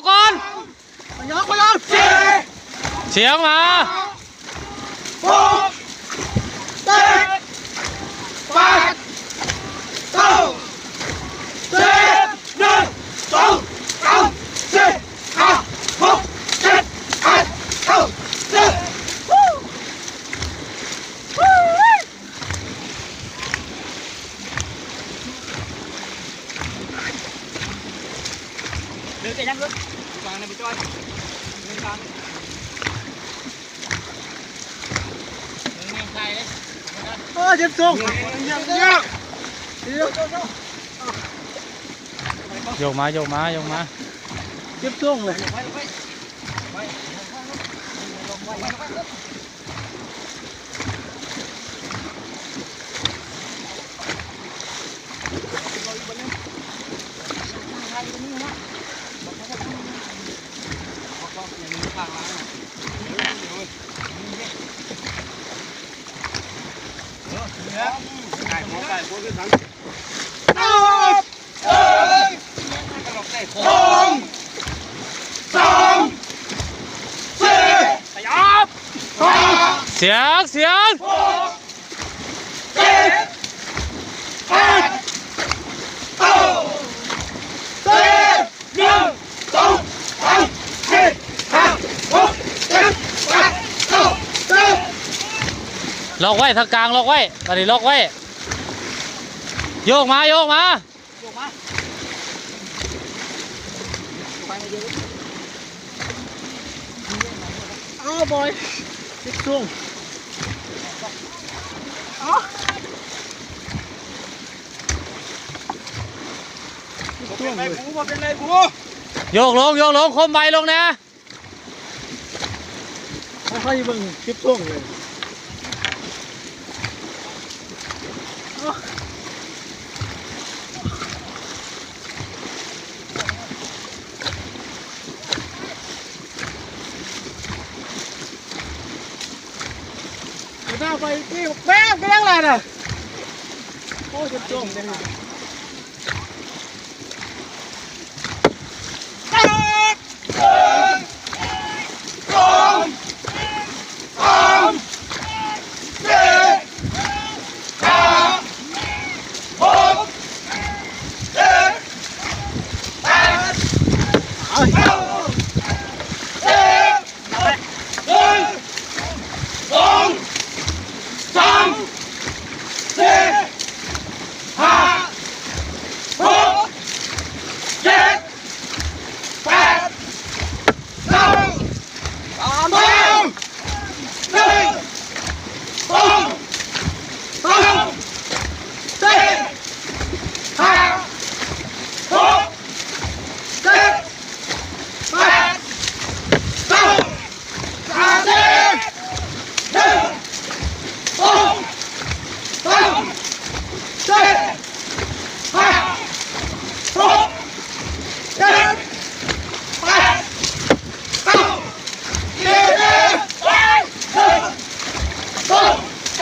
ກກ່ອນ ຂະຫຍອກ ຂະຫຍອກ ສີ່ ສຽງມາ ຫົກ ເຈັດ ແປດ ເກົ້າ ສິບ ໜຶ່ງ ສອງ ສາມ ສີ່ ຫ້າ ຫົກ ເຈັດ ແປດ ເກົ້າ ສິບ ເດີນໄປຍັງເດີນ ກາງນະໄປຈອຍ ເດີນກາງ ເດີນແມ່ນໃສ່ເລີຍ ໂອ້ ເຈັບທ້ອງ ໂຍກມາ ໂຍກມາ ໂຍກມາ ເຈັບທ້ອງເລີຍ. ສຽງ ສຽງ ລັອກໄວ້ ທາງກາງລັອກໄວ້ ບາດນີ້ລັອກໄວ້ ໂຍກມາ ໂຍກມາ. ເອົາບອຍ ເຈັບທ້ອງ ເຈັບທ້ອງເລີຍ. ໂຍກລົງ ໂຍກລົງ ຄົມໄວລົງແດ່. ໃຫ້ເບິ່ງຄລິບຊ່ວງເລີຍ. ເອົາໜ້າໄປທີ່ແບກໄປທາງຫຼາຍນະ. ໂອ້ຍ ເຈັບທ້ອງເດ້.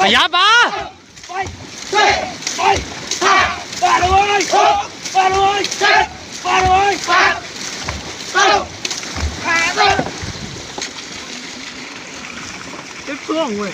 ຂະຫຍັບມາ ເຈັບທ້ອງເວີຍ.